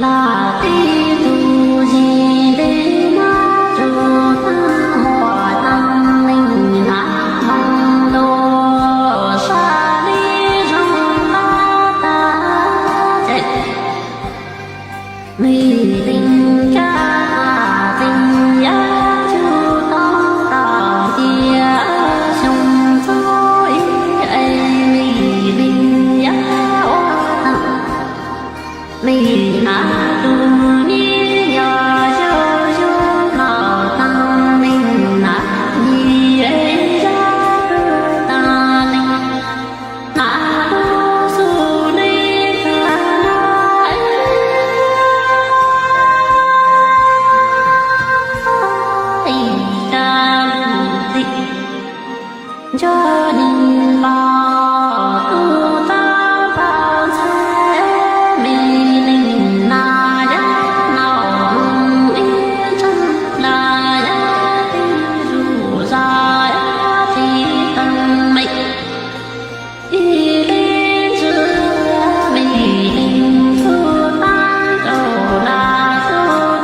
Laj tib tug zis li nab tsuj tag muaj tag neeg hnav hmoo lug sab li zoo qab tag ces me leej rab qas txeeg yaj tsuj tau tag cia xyoo txug ib es me leej yaj ua tag. Me hnav tus nyab yog yug yug los tag neeg hnav yig es zaj pw tag neeg hnav lub xub li tag na. Ib rab lug txij ntsog neeg los tub txawb paj ntxhais me neeg na yaj no ib tsoom na yaj tib zuj zaj yaj tib teeg me. Ib leeg ntxwg me leeg txhub tag rau laj txhub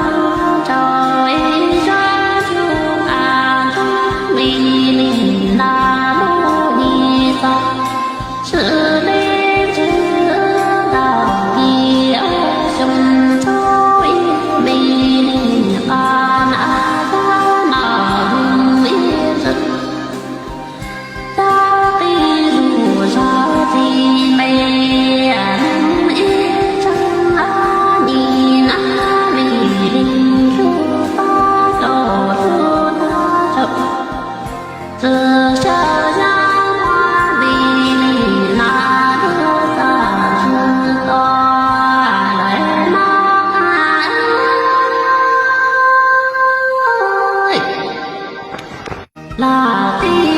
tag rau ib zaj tsuj qas ntxhub me leeg na lub nyuag txoj sim li ntxwg ntau yim ob xyoo txhub ib me leeg qas na zaj no ib zaj. Zaj tib zuj zaj txij me ib tsoom na nyaj na me leeg txhub tag rau txhub tag rau txwm sawv yaj muaj me leeg na lub txaj ntxwg to lawm no. Laj tib